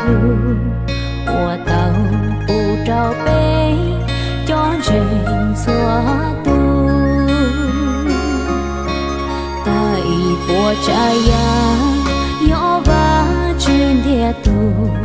lug uas tau pub rau peb cov ntseeg txhua tus. Tag ib puas tsav yam, yog Vajtswv ntiag tug